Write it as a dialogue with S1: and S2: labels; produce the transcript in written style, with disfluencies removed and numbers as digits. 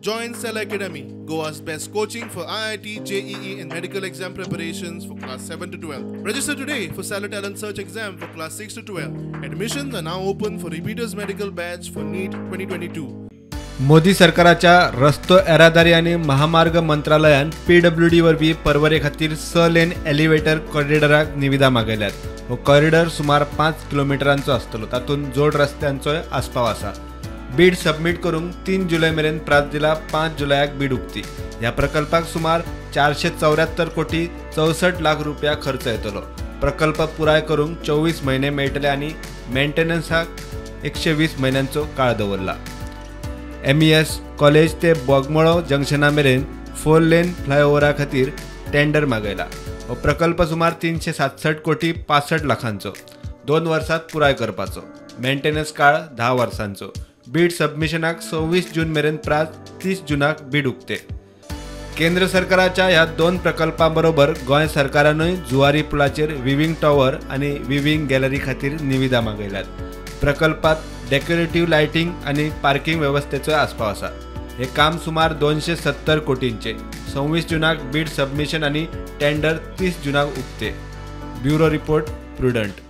S1: Join Cell Academy, Goa's best coaching for IIT, JEE and medical exam preparations for class 7 to 12. Register today for Stellar Talent Search exam for class 6 to 12. Admissions are now open for repeaters medical batch for NEET 2022.
S2: Modi सरकाराच्या रस्तो येरादारी आनी महामार्ग मंत्रालयान PWD वरवीं पर्वरे खातीर 6 lane elevator कॉरिडॉराक निविदा मागयल्यात. हो कॉरिडॉर सुमार 5 किलोमिटरांचो आसतलो. तातूंत जोड रस्त्यांचोय आस्पाव आसा. बीड सबमीट करूंक 3 जुलय मेरेन प्रास दिला. 5 जुलयाक बीड उक्ती. ह्या प्रकल्पाक सुमार 474 कोटी 64 लाख रुपया खर्च येतलो. प्रकल्प पुराय करूंक 24 म्हयने मेळटले आनी मेंटेनन्साक 120 म्हयन्यांचो काळ दवरला. MES college ते बोगमळो जंक्शना मेरेन 4 लेन फ्लायओव्हरा खातीर टेंडर मागयला. हो प्रकल्प सुमार 367 कोटी 65 लाखांचो. 2 वर्सात पुराय करपाचो. मेंटेनन्स काळ 10 वर्सांचो. बीड सबमिशनाक 26 जून मेरेन प्रास. 30 जुनाक बीड उक्ते. केंद्र सरकाराच्या ह्या 2 प्रकल्पां बरोबर गोंय सरकारानूय जुवारी पुलाचेर विविंग टॉवर आनी विविंग गॅलरी खातीर निविदा मागयल्यात. प्रकल्पात डेकोरेटिव्ह लायटिंग आनी पार्किंग वेवस्थेचो आस्पाव आसा. हे काम सुमार 270 कोटींचे. 26 जुनाक बीड सबमिशन आनी टेंडर 30 जुनाक उक्ते. Bureau report, Prudent.